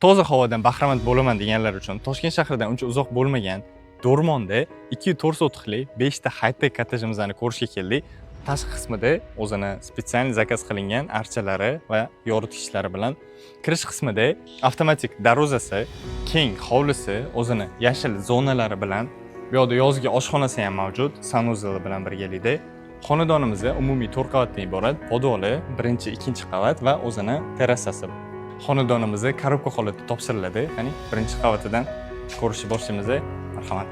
Toza havodan bahramand bo'laman deganlar uchun Toshkent shahridan uncha uzoq bo'lmagan Do'rmonda 2,4 sotixli 5 ta high-tech kottejimizni ko'rishga keldik. Tashqi qismida o'zini специально zakaz qilingan archalari va yoritgichlari bilan, kirish qismida avtomatik darvozasi, keng hovlisi, o'zini yashil zonalari bilan, bu yoqda yozgi oshxonasi ham mavjud, санузел i bilan birgalikda. Xonadonimizda umumiy 4 qavatdan iborat, podvoli, birinchi, ikkinchi qavat va o'zini terrasasi. Xonadonimizda коробка holatda topshiriladi. Ya'ni birinchi qavatidan ko'rishni boshlaymiz. Marhamat.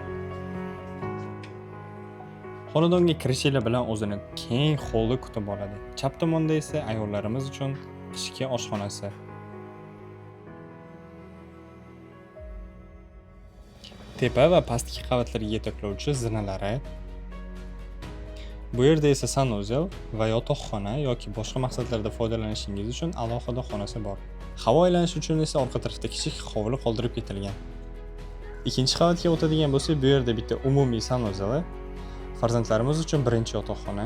Xonadonga kirishinglar bilan o'zini keng holli kutib oladi. Chap tomonda esa ayollarimiz uchun qishki oshxonasi. Tepa va pastki qavatlarga yetaklovchi zinalari. Bu yerda esa санузел va yotoqxona yoki boshqa maqsadlarda foydalanishingiz uchun alohida xonasi bor. Havo aylanishi uchun esa orqa tarafda kichik hovli qoldirib ketilgan. Ikkinchi qavatga o'tadigan bo'lsak, bu yerda bitta umumiy санузел i, farzandlarimiz uchun birinchi yotoqxona.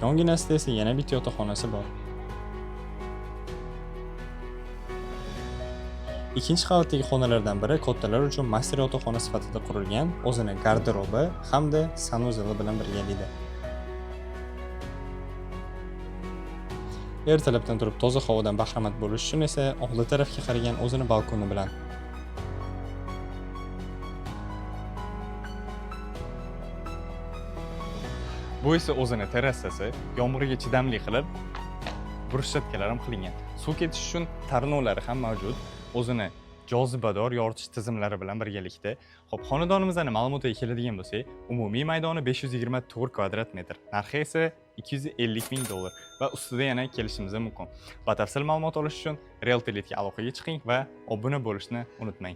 Yonginasida esa yana bitta yotoqxonasi bor. Ikkinchi qavatdagi xonalardan biri kattalar uchun master yotoqxona sifatida qurilgan, o'zini garderobi hamda санузел i bilan birgalikda. Ertalabdan turib toza havodan bahramand bo'lish uchun esa oldi tarafga qaragan o'zini balkoni bilan. Bu esa o'zini terrasasi, yomg'irga chidamli qilib bruschatklar ham qilingan. Suv ketish uchun tarnovlari ham mavjud. O'zini jozibador yoritish tizimlari bilan birgalikda. Xo'p, xonadonimizning ma'lumotiga keladigan bo'lsak, umumiy maydoni 524 kvadrat metr, narxi esa 250 ming dollar va ustida yana kelishimiz mumkin. Batafsil ma'lumot olish uchun Realtelitga aloqaga chiqing va obuna bo'lishni unutmang.